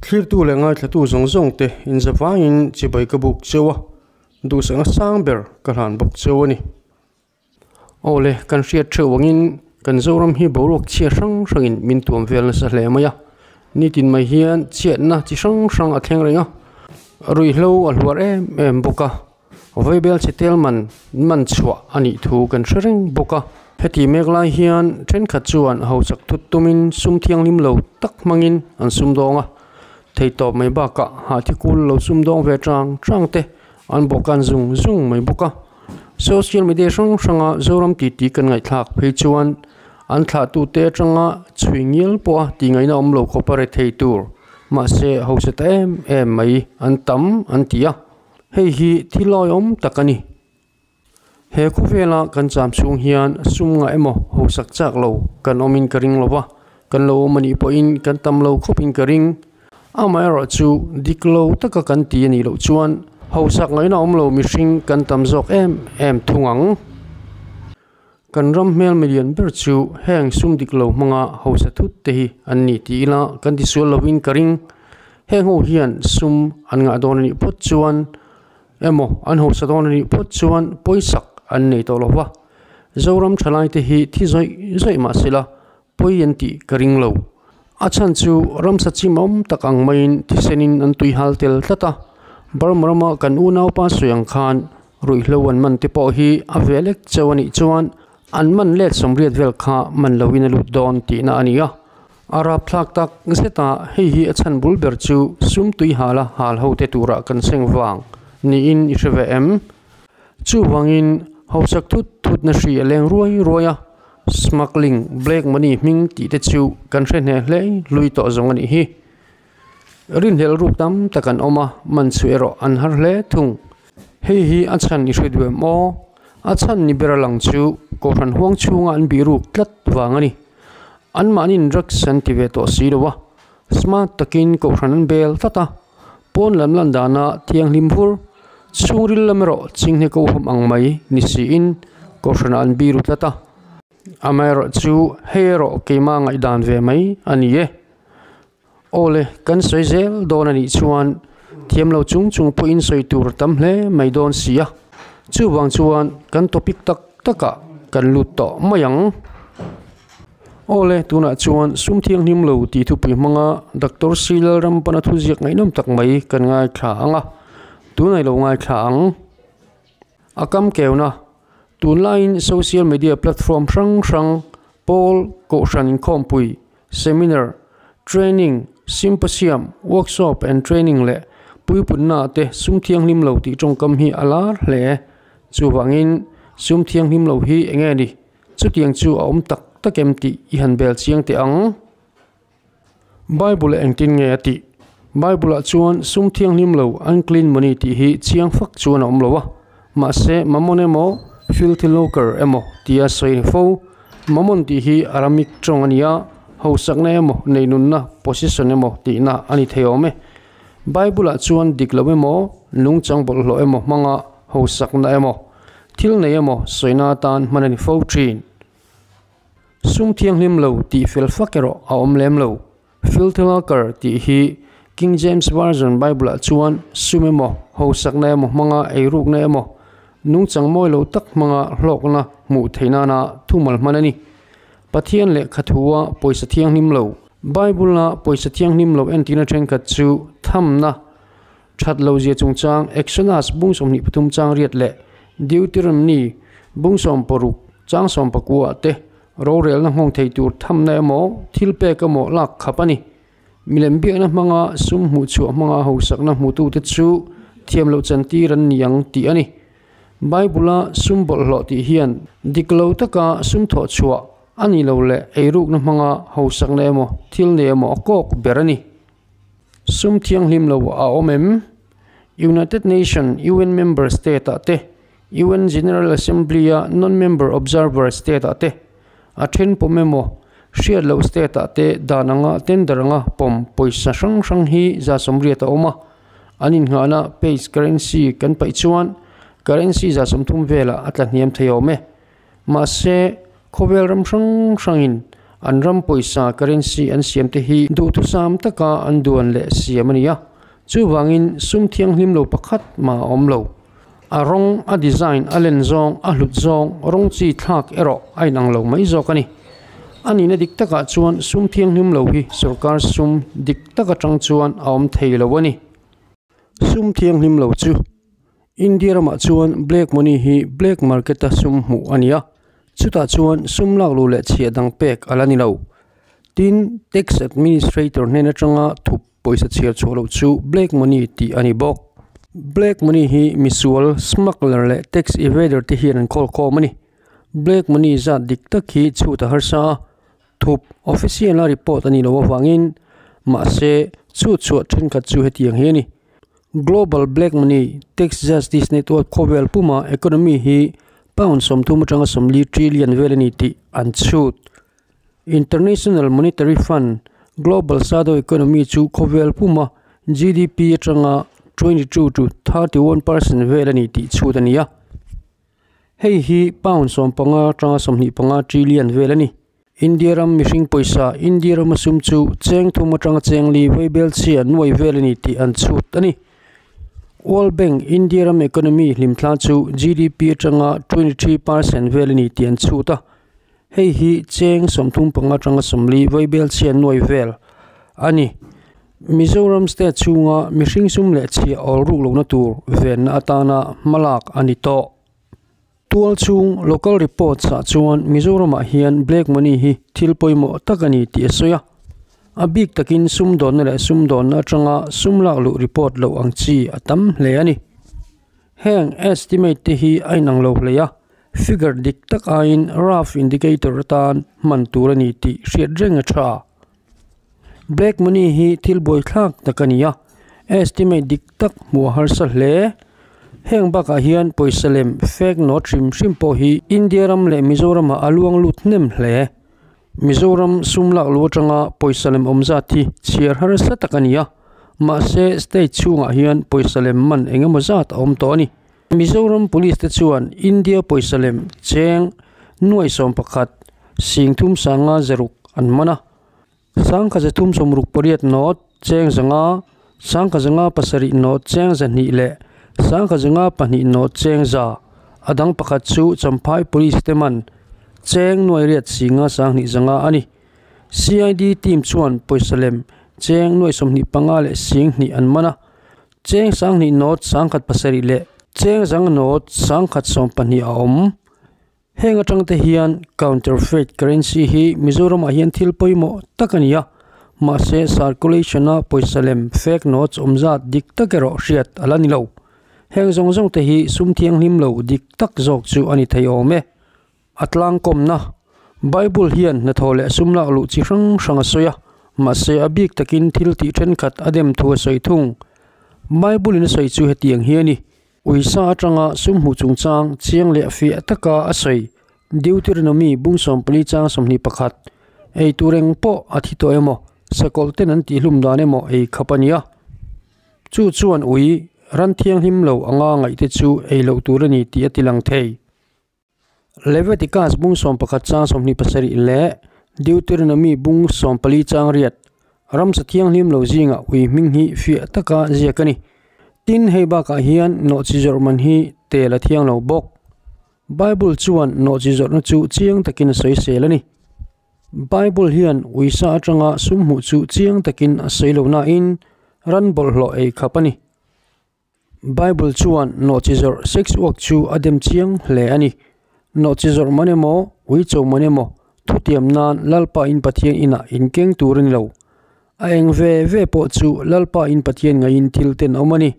Thlirtu leh ngaithlatu zawng zawng te inzavangin chibai ka buk cheu a, duhsakna sang ber ka hlan bawk cheu a ni. Aw le, kan hriat theuh angin kan Zoram hi boruak chhia hrang hrangin min tuam vel nasa hle mai a, nitin mai hian chhiatna chi hrang hrang a thleng reng a, ruihhlo a hluar em em bawk a, Vaibel chi tel man man chhuah a nih thu kan hre reng bawk a. Heti mek lai hian thenkhat chuan hausak thut tumin sum thianghlim lo tak hmangin an sumdawng a, theitawp mai bakah hahthi kul lo sumdawng ve chang chang te an bawhkan zung zung mai bawk a. Social media hrang hranga Zoram titi kan ngaihthlak phei chuan an thlahtute atanga chhui ngial pawha tih ngaihna awm lo khawpa rethei tur mahse hausa ta em em mai an tam an ti a. Hei hi thil lawihawm tak a ni. He khawvela kan cham chhung hian sum ngah emaw hausak chak lo kan awmin ka ring lo va, kan lo awm a nih pawhin kan tam lo khawpin ka ring. Amaherawh chu dik lo taka kan ti a nih loh chuan hausak ngaihna awm lo mihring kan tam zawk em em thung ang. Kan ram hmel milian ber chu heng sum dik lo hmanga hausa thut te hi an ni ti ila kan tisual lovin ka ring. Heng ho hian sum an ngah dawn a nih phawt chuan emaw an hausa dawn a nih phawt chuan pawisak an nei tawh lo va. Zoram thalai te hi thi zawih zawih mah sela pawi an tih ka ring lo. A chhan chu ramsa chimawm tak ang maiin thisenin an tui hal tel tlat a, Burma rama kan unaupa sawi ang khan ruihhlo an man te pawh hi a ve lek chauh a nih chuan an man let sawmriat vel kha man loin a lut dawn tihna a ni a. A rapthlak tak zeta hei hi a chhan bul ber chu sum tui hala hal ho te turah kan seng vang niin i hre ve em? Chuvangin hausak thut thutna hri a leng ruai ruai a, Smuggling, black money hming tih te chu kan hre hneh hle hlui tawh zawng a nih hi. Rinhlelh ruk tam tak an awm a, man chu erawh an har hle thung. Hei hi a chhan i hre duh em aw? A chhan ni ber a lang chu Kohhran huang chhunga an bih ruk tlat vang a ni. Anmahniin drugs an ti ve tawh si lo a, smart takin Kohhran an bel tlat a, pawn lam lan dana thianghlim vur, chhungril lam erawh chinghne kohhawm ang mai ni siin Kohhranah an biru tlat a. Amaherawh chu hei erawh keimah ngaihdan ve mai a ni e. Aw le, kan sawi zel dawn a nih chuan thiam lo chung chung pawhin sawi tur tam hle mai dawn si a, chuvang chuan kan topic tak takah kan lut tawh mai ang. Aw le, tunah chuan sum thianghlim lo tih thupui hmanga Doctor C Lalrampana thuziak ngaihnawm tak mai kan ngaithla ang a, tunah i lo ngaithla ang. A kam keuna, tunlaiin social media platform hrang hrang, pawl, kohhran inkhawmpui, seminar, training, symposium, workshop and training leh puipunna te sum thianghlim lo tih tawngkam hi a lar hle. Chuvangin sum thianghlim lo hi eng nge ni? Chutiang chu a awm tak tak em tih i han bel chiang teh ang. Bible engtin nge a tih? Bible-ah chuan sum thianghlim lo, unclean money, tih hi chiang fak chuan a awm lo a. Mahse, mammon emaw, filthy lucre emaw tia sawi a ni fo. Mammon tih hi Aramic tawng a ni a, hausakna emaw, neinunna, position, emaw tihna a ni thei awm e. Bible-ah chuan dik lo emaw, nungchang bawlhhlawh emaw hmanga hausakna emaw, thil nei emaw sawina atan hman a ni fo thin. Sum thianghlim lo tih fel fak erawh a awm lem lo. Filthy lucre tih hi King James Version Bible-ah chuan sum emaw, hausakna emaw hmanga eirukna emaw, nungchang mawi lo tak hmanga hlawkna hmuh theih nana thumal hman a ni. Pathian lehkha thua pawisa thianghlim lo. Bible-a pawisa thianghlim lo entirna thenkhat chu thamna, that lo zia chungchang Exodus bung 23 chang riat leh Deuteronomy bung 16 chang 19 ah te rorelna nghawng thei tur thamna emaw thil pek emaw lak khap a ni. Milem biakna hmanga sum hmuh chhuah hmanga hausakna hmutute chu thiam loh chantir an ni ang tih a ni. Bible-a sum bawlhhlawh tih hian dik lo taka sum thawh chhuah a nih loh leh eirukna hmanga hausakna emaw thil nei emaw a kawk ber a ni. Sum thianghlim lo a awm em? United Nation, UN member state ah te, UN General Assembly a non-member observer state ah te, a then pawm emaw, hriat loh state ah te dan anga tender anga pawm pawisa hrang hrang hi 180 a awm a. An innghahna page currency kan paih chuan currency 30 velah a tla hniam thei awm e. Mahse, khawvel ram hrang hrangin An ram pawisa, currency, an siam te hi duhthusam taka an duan leh siam a ni a, chuvangin sum thianghlim lo pakhat mah a awm lo. A rawng, a design, a len zawng, a hlut zawng, rawng chi thlak erawh a inang lo mai zawk a ni. A nihna dik takah chuan sum thianghlim lo hi sorkar sum dik tak atang chuan a awm thei lo a ni. Sum thianghlim lo chu India ramah chuan black money hi black market a sum hmuh a ni a, chutah chuan sum lak luh leh chhiah dang pek a la ni lo. Tin, tax administrator hnen atanga thup pawisa chhiar chhuah loh chu black money tih a ni bawk. Black money hi misual, smuggler leh tax evader te hian an khawl khawm a ni. Black money zat dik tak hi chhut a harsa a, thup official a report a nih loh avangin mahse chhut chhuah thenkhat chu hetiang hi a ni. Global Black Money Tax Justice Network khawvel puma economy hi pound 30 atanga 40 trillion vel a ni tih an chhut. International Monetary Fund Global Shadow Economy chu khawvel puma GDP atanga 22 to 31 percent vel a ni tih chhut a ni a. Hei hi pound 15 atanga 25 trillion vel a ni. India ram mihring pawisa, India rama sum chu cheng thum atanga cheng li vaibel chhia nuai vel a ni tih an chhut a ni. World Bank India ram economy hlimthla chu GDP atanga 23 percent vel a ni tih an chhut a. Hei hi cheng 35 atanga 40 vaibel chhia nuai vel a ni. Mizoram state chhunga mihring sum leh chhia awl ruk lohna tur venna atana hmalak a ni tawh. Tual chhung local reports ah chuan Mizoramah hian black money hi thil pawimawh tak a ni tih a sawi a. A bik takin sumdawnna leh sumdawnna atanga sum lak luh report loh ang chi a tam hle a ni. Heng estimate te hi a inang lo hle a, figure dik tak aiin rough indicator atan hman tur a ni tih hriat reng a tha. Black money hi thil buaithlak tak a ni a, estimate dik tak hmuh a harsa hle. Heng bakah hian pawisa lem, fake note, hrim hrim pawh hi India ram leh Mizoramah a luang lut hnem hle. Mizoram sum lak lu atanga pawisa lem awm zat hi chhiar harsa tak a ni a, mahse state chhungah hian pawisa lem man eng emaw zat a awm tawh a ni. Mizoram Police te chuan India pawisa lem cheng nuai 11 sing thum sanga zaruk an man a. Sangkhat 360 note cheng 500, sangkhat 57 note cheng 200 leh sangkhat 52 note cheng 100. A dang pakhat chu Champhai Police te man cheng nuai riat singa 2,500 a ni. CID team chuan pawisa lem cheng nuai 25 leh 2,000 an man a. Cheng 2,000 note 7,000 leh cheng 500 note 1,020 a awm. Heng atang te hian counterfeit currency hi Mizoramah hian thil pawimawh tak a ni a, mahse circulation a pawisa lem fake notes awm zat dik tak erawh hriat a la ni lo. Heng zawng zawng te hi sum thianghlim lo dik tak zawk chu a ni thei awm e. A tlangkawmna, Bible hian hnathawh leh sum lak luh chi hrang hrang a sawi a, mahse a bik takin thil tih thenkhat a dem thu a sawi thung. Bible in a sawi chu hetiang hi a ni. Uisa atanga sum hmuh chungchang chiang leh fiah taka a sawi. Deuteronomy bung 14 chang 21, Ei tur eng pawh a thi tawh emaw, sakawlh ten an tihhlum dan emaw ei khap a nia. Chu chuan ui ran thianghlim lo anga ngaihte chu ei loh tur a ni tih a tilang thei. Leviticus bung 11 chang 27 leh Deuteronomy bung 14 chang riat, Ramsa thianghlim lo zingah ui hming hi fiah taka ziak a ni. Tin, hei bakah hian nawhchi zawrh man hi tel a thiang lo bawk. Bible chuan nawhchi zawrhna chu chiang takin a sawisel a ni. Bible hian uisa atanga sum hmuh chu chiang takin a sawi lo nain ran bawlhhlawh ei khap a ni. Bible chuan nawhchi zawrh sex work chu a dem chiang hle a ni. Nawhchi zawrh man emaw, uicho man emaw, thutiam nan Lalpa in Pathian inah in keng tur a ni lo. A eng ve ve pawh chu Lalpa in Pathian ngaiin thil ten awm a ni.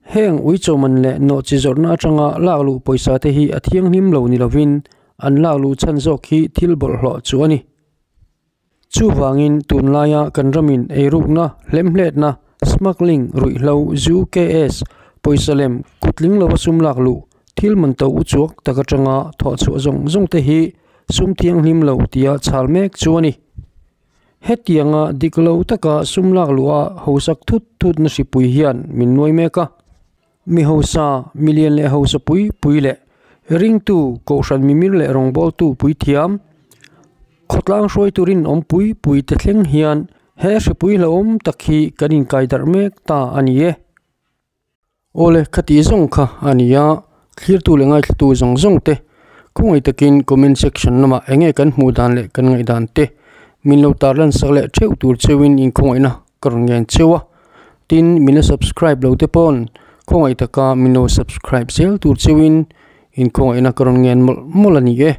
Heng uicho man leh nawhchi zawrhna atanga lak luh pawisa te hi a thianghlim lo ni lovin an lak luh chhan zawk hi thil bawlhhlawh chu a ni. Chuvangin tunlaia kan ramin eirukna, hlemhletna, smuggling, ruihhlo, zu, KS, pawisa lem, kutling lova sum lak luh, thil man to uchuak tak atanga thawhchhuah zawng zawng te hi sum thianghlim lo tia chhal mek chu a ni. Hetianga dik lo taka sum lak luha hausak thut thut na hripui hian min nuai mek a. Mi hausa, milian leh hausa pui pui leh ringtu, kohhran mimir leh rawngbawltu puithiam, Khawtlang hruai turin awm pui pui te thleng hian he hripui hlauhawm tak hi kan inkai darh mek ta a ni e. Awle, khati zawng kha a ni a, thlirtu leh ngaithlatu zawng zawng te khawngaih takin comment section lamah eng nge kan hmuh dan leh kan ngaihdan te min lo tarlan sak leh theuh tur cheuhin inkhawngaihna ka rawn ngen cheu a. Tin, min la subscribe lo te pawn khawngaih taka min lo subscribe zel tur cheuhin inkhawngaihna ka rawn ngen mawlh mawlh a ni e.